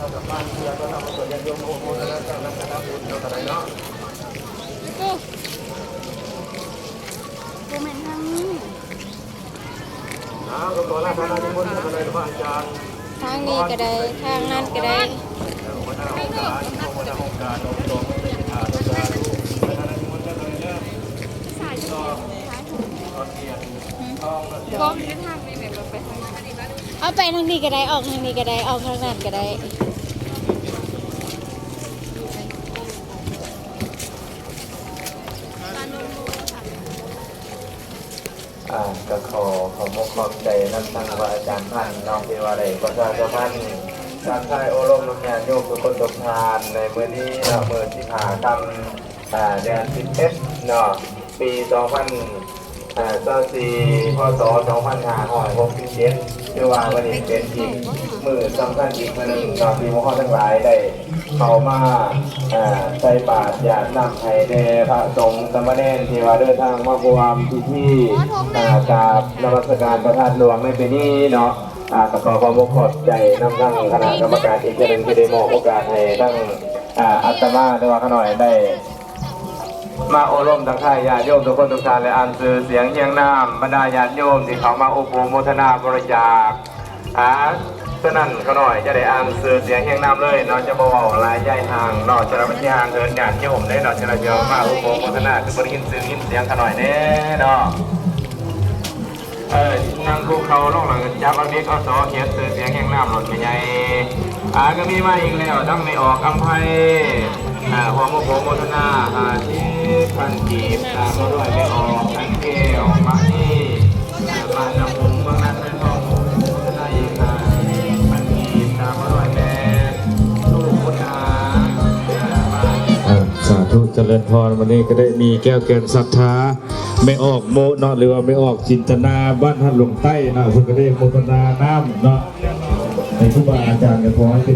ບໍ່ແມ່ນທາງນີ້ ທາງນີ້ກໍໄດ້ ທາງນັ້ນກໍໄດ້. ບໍ່ ເປັນທາງນີ້ແມ່ນບໍ່ ໄປທາງນັ້ນ ເອົາໄປທາງນີ້ກໍໄດ້ ອອກທາງນີ້ກໍໄດ້ ອອກທາງນັ້ນກໍໄດ້. ອ່າ ກໍຂໍຂອບອົກຂອບໃຈນຳທາງພະອາຈານພັນເນາະ ທີ່ວ່າໄດ້ປະຊາສຳພັນ ທັກທາຍໂອ້ລົມນຳຍາດໂຍມທຸກຄົນທຸກທ່ານ ໃນມື້ນີ້ເນາະ ມື້ສິບຫ້າຄ່ຳ ອ່າ ເດືອນສິບເອັດເນາະ ປີສອງພັນ ເອີ່ ຊາວສີ່ ພ.ສ. ສອງພັນຫ້າຮ້ອຍຫົກສິບເຈັດ ຖືວ່າມື້ນີ້ເປັນອີກມື້ສຳຄັນອີກມື້ໜຶ່ງເນາະ ທີ່ພວກເຮົາທັງຫຼາຍໄດ້ເຂົ້າມາ ເອີ່ ໃສ່ບາດຢາດນ້ຳໃຫ້ແດ່ພະສົງສາມະເນນ ທີ່ວ່າເດີນທາງມາຮ່ວມພິທີ ເອີ່ ກາບນະມັດສະການພະທາດຫຼວງໃນປີນີ້ເນາະ. ອ່າ ກໍຂໍຂອບອົກຂອບໃຈນຳທາງຄະນະກຳມະການອີກເທື່ອໜຶ່ງ ທີ່ໄດ້ມອບໂອກາດໃຫ້ທັງ ອ່າ ອາດຕະມາ ຫຼືວ່າຂ້ານ້ອຍໄດ້ ມາໂອ້ລົມທັກທາຍຍາດໂຍມທຸກຄົນທຸກທ່ານ ແລະ ອ່ານຊື່ສຽງຮຽງນາມບັນດາຍາດໂຍມທີ່ເຂົ້າມາອຸປະໂມທະນາບໍລິຈາກ. ອາ ສະນັ້ນ ຂ້ານ້ອຍຈະໄດ້ອ່ານຊື່ສຽງຮຽງນາມເລີຍເນາະ ຈະບໍ່ເວົ້າຫຼາຍຍາຍຫ່າງເນາະ ຈະໄດ້ມັນຊິຫ່າງເຫີນຍາດໂຍມເດ້ເນາະ ຈະໄດ້ເວົ້າມາອຸປະໂມທະນາ ຄືບໍ່ໄດ້ຍິນຊື່ຍິນສຽງຂ້ານ້ອຍແດ່ເນາະ. ເອີ ນາງຄຸກເຂົ່າລົງແລ້ວຈັບເອົາເດັກເອົາສອຂຽນຊື່ສຽງຮຽງນາມໂລດແມ່ໃຫຍ່. ອາ ກໍມີມາອີກແລ້ວ ທັງແມ່ອອກອຳໄພ ອາ ຮ່ວມໂປຣໂມທະນາຫ້າສິບພັນກີບ ຕາມມາດ້ວຍແມ່ອອກ ອັນແກ້ວ ມະນີ ອາ ບ້ານນ້ຳອຸງ ເມືອງນາຊາຍທອງ ໂມທະນາອີກຫ້າສິບພັນກີບ ຕາມມາດ້ວຍແມ່ ລູກບຸນນາ ອາ ສາທຸ ຈະເລີນພອນ. ວັນນີ້ກໍໄດ້ມີແກ້ວແກ່ນສັດທາ ແມ່ອອກໂມະເນາະ ຫຼືວ່າແມ່ອອກຈິນຕະນາ ບ້ານຫາດຫຼວງໃຕ້ເນາະ ເພິ່ນກໍໄດ້ໂມທະນານຳເນາະ ໃຫ້ຄູບາອາຈານ ກໍຂໍໃຫ້ເປັນ